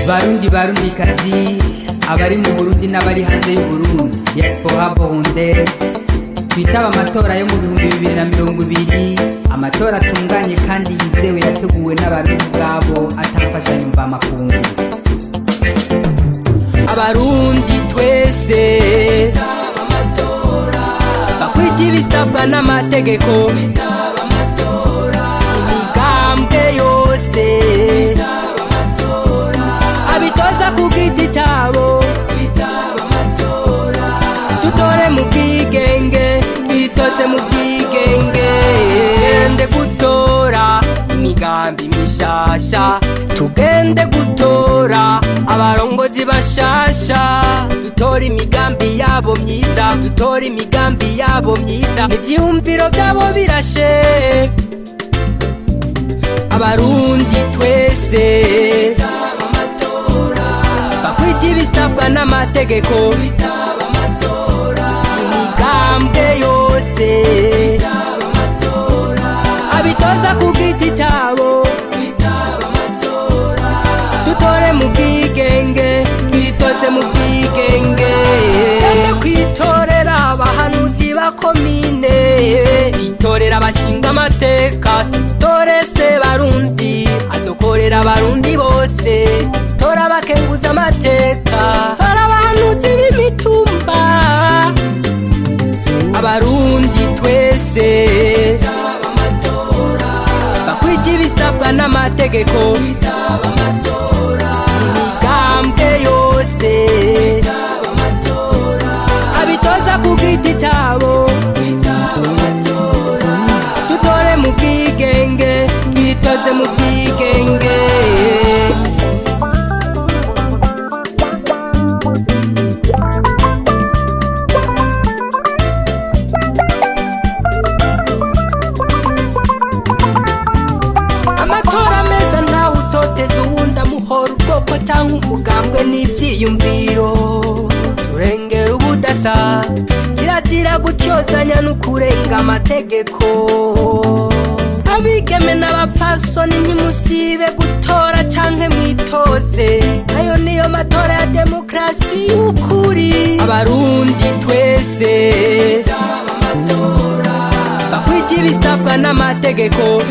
Barundi, Barundikazi, abari mu Burundi n'abari hanze y'Uburundi, diaspora burundaise, twitaba amatora yo mu 2020, amatora atunganye kandi yizewe, yateguwe n'Abarundi ubwabo, atamfashanyo mvamakungu. Abarundi twese bakwije ibisabwa n'amategeko, imigambwe yose abitoza ku giti cyabo, dutore mu bwigenge, twitoze mu bwigenge. Tugende gutora imigambi mishasha, tugende gutora abarongozi bashasha, dutore imigambi yabo myiza, dutore imigambi yabo myiza, ivyiyumviro vyabo birashe. Abarundi twese bakwije ibisabwa n'amategeko, imigambwe yose abitoza ku giti cyabo, dutore mu bwigenge, twitoze mu bwigenge. Tugende kwitorera abahanuzi ba komine, twitorera abashinga amateka, dutore se Barundi azokorera Abarundi bose, tora abakenguza amateka, tora abahanuzi b'imitumba. Abarundi twese bakwije ibisabwa n'amategeko, imigambwe yose abitoza ku giti cyabo, dutore mu bwigenge, twitoze mu bwigenge. Amatora meza, ntawe utoteza uwundi amuhora ubwoko cyangwa umugambwe n'ibyiyumviro. Turengera ubudasa, kirazira gutyozanya no kurenga amategeko. Abigeme n'abapfasoni, ntimusibe gutora canke mwitoze, ayo niyo matora ya demokarasi y'ukuri. Abarundi twese bakwije ibisabwa n'amategeko,